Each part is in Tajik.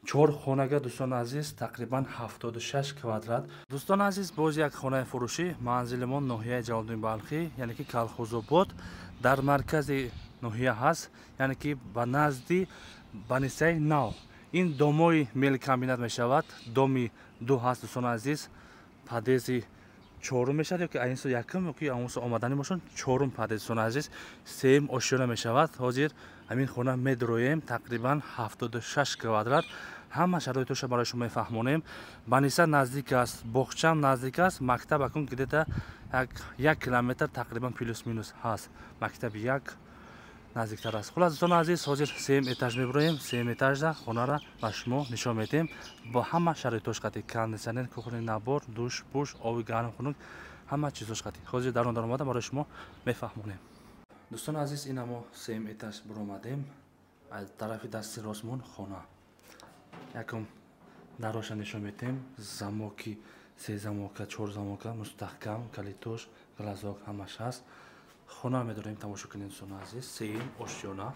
Чор хонага, дӯстони азиз, тақрибан 76 квадрат. Дӯстони азиз, боз як хонаи фурӯшӣ. Манзилимон ноҳияи Ҷалолиддини Балхӣ, яъне ки Калхозобод, дар маркази ноҳия ҳаст, яъне ки ба назди банисаи нав. Ин домои мелкомбинат мешавад, доми ду ҳаст, дӯстони азиз. Подъезди чорум мешавад, ёки айнсо якум, ёки амусо омаданӣ бошанд, чорум подъезд, дӯстони азиз, сеюм ошёна мешавад. Ҳозир ҳамин хона медроем, тақрибан 76 квадрат. Ҳама шароитоша барои шумо мефаҳмонем. Баниса наздик аст, боғчаам наздик аст, мактаб акун где-то як километр тақрибан плюс минус ҳаст, мактаби як наздиктар аст. Хулас, дӯстони азиз, ҳозир сеюм этаж мебуроем, сеюм этажда хонара ба шумо нишон медиҳем бо ҳама шароитош қатӣ: кондитсионер, кухонный набор, душ пуш, оби гарм, хунук, ҳама чизош қатӣ. Ҳозир дар он даромада барои шумо мефаҳмонем. Дӯстони азиз, ина мо сеюм этаж буромадем. Аз тарафи дасти ростмон хона. Якум дароша нишон медиҳем. Замоки се замока, чор замока, мустаҳкам, калитош, глазок, ҳамаш ҳаст. Хона медорем, тамошо кунед, дӯстони азиз, сеюм ошёна.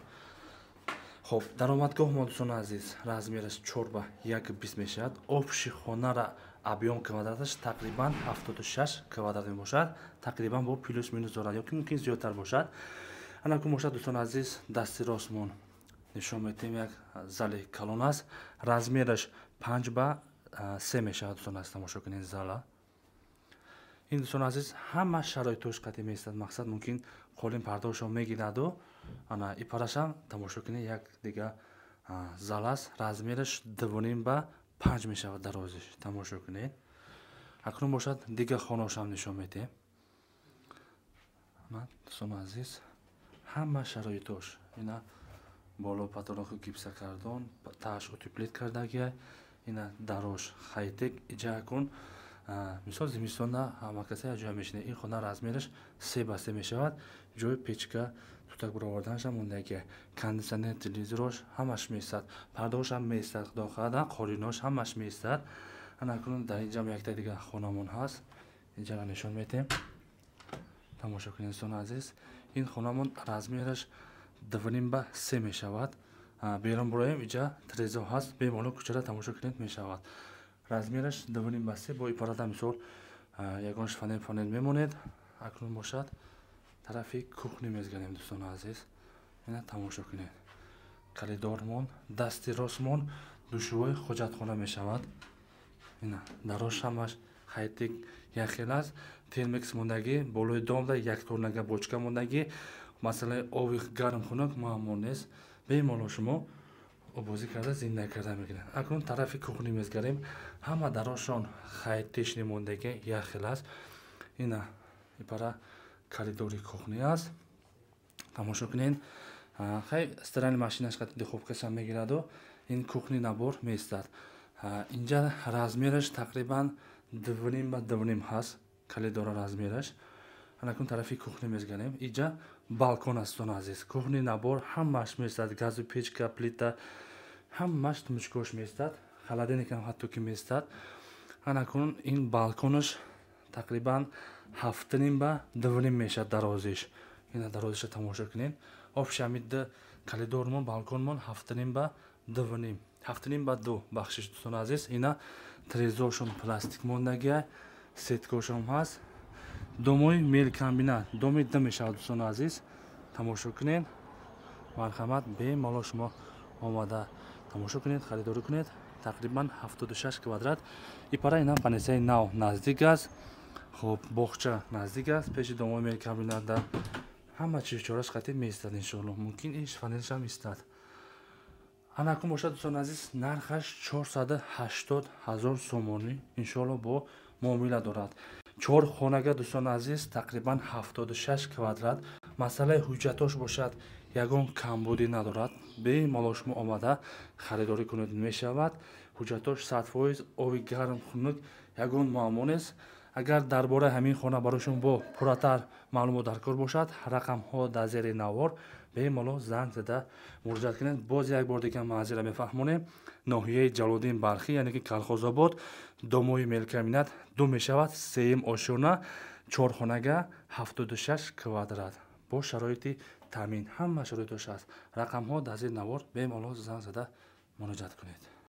Хоб, даромадгоҳ мо, дӯстони азиз, размераш 4 ба 1,20 мешавад. Общий хонара объём квадраташ тақрибан 76 квадрат мебошад, тақрибан бо плюс минус дорад ёки мумкин зиёдтар бошад. Анакун бошад, дӯстони азиз, дасти ростмон нишон медиҳем, як зали калон аст, размераш 5 ба 3 мешавад. Дӯстони азиз, тамошо кунед зала. Ин, дӯстони азиз, ҳама шароитош қатъи меистад. Мақсад, мумкин қолин пардошо мегираду. Ана ипарашам тамошо кунед, як дига зал аст, размераш 2,5 ба 5 мешавад дарозиш, тамошо кунед. Акнун бошад, дига хоношам нишон медиҳем. Дӯстони азиз, ҳама шароитош. Ина боло потолоки гипсокартон, тааш утеплить кардагия. Ина дарош хайтек иҷа кун. Мисол, зимистонда ҳама каса як ҷоя мешинад. Ин хона размераш 3 ба 3 мешавад. Ҷои печка, тутак бароварданашам мондагия. Кондитсионер, телевизорош ҳамаш меистад, пардошам меистад, худо хоҳад, қолинош ҳамаш меистад. Ана акнун дар инҷам якта дига хонамон ҳаст, инҷара нишон медиҳем, тамошо кунед, дӯстони азиз. Ин хонамон размераш 2,5 ба 3 мешавад. Берун буроем, иҷа трезо ҳаст, бемалол кӯчара тамошо кунед мешавад. Размераш 2,5 ба 3, бо ипарада, мисол, ягон шифоньер фонер мемонед. Акнун бошад, тарафи кухня мезганем, дӯстони азиз. Ина тамошо кунед, коридормон, дасти ростмон душевой, ҳоҷатхона мешавад. Ина дарош ҳамаш хайтик якхел аст, термекс мондагӣ, болои домда якторнага бочка мондагӣ. Масъалаи оби гарм, хунук муаммо нест, бемалол шумо обозӣ карда, зинда карда мегиред. Акнун тарафи кухня мезгарем. Ҳама дарошон хайтишни мондагӣ, якхел аст. Ина ипара коридори кухня аст, тамошо кунед. Хай, стиральный машинаш қати духовкашам мегираду. Ин кухонный набор меистад. Инҷа размераш тақрибан 2,5 ба 2,5 ҳаст коридора размераш. Анакун тарафи кухня мезганем. Иҷа балкон аст, дӯстони азиз. Кухонный набор ҳамааш меистад, газу печка, плита, ҳамааш тумучкош меистад, холодильникам ҳатто ки меистад. Анакун ин балконаш тақрибан 7,5 ба 2,5 мешавад дарозиш. Ина дарозиша тамошо кунед. Общий ҳамин д коридормон, балконмон 7,5 ба 2,5, 7,5 ба 2, бахшиш, дӯстони азиз. Ина трезошон пластик мондагия, сеткошон ҳаст. Домои мелкомбинат, доми д мешавад, дӯстони азиз, тамошо кунед. Марҳамат, бемалол шумо омада тамошо кунед, харидорӣ кунед. Тақрибан 76 квадрат. Ипара ина панесаи нав наздик аст. Хоб, боғча наздик аст. Пеши домои мелкомбинатда ҳама чиз чораш қатӣ меистад. Иншоалло, мумкин ин шифоньершам истад. Анакун бошад, дӯстони азиз, нархаш 480 ҳазор сомонӣ, иншоалло, бо муомила дорад. Чор хонага, дӯстони азиз, тақрибан 76 квадрат. Масъалаи ҳуҷҷатош бошад, ягон камбудӣ надорад, бемалол шумо омада харидорӣ кунед мешавад. Ҳуҷҷатош 100%, оби гарм, хунук, ягон муаммо нест. Агар дар бораи ҳамин хона барои шумо бо пурратар маълумот дар кор бошад, рақамҳо дар зери навор, бемалол занг зада муроҷиат кунед. Боз як бор дигар манзила мефаҳмонем: ноҳияи Ҷалолиддин Балхӣ, яъне ки Калхозобод, домои мелкомбинат ду мешавад, сеюм ошёна, чорхонага, 76 квадрат, бо шароити таъмин, ҳама шароитош аст. Рақамҳо дар зери навор, бемалол занг зада муроҷиат кунед.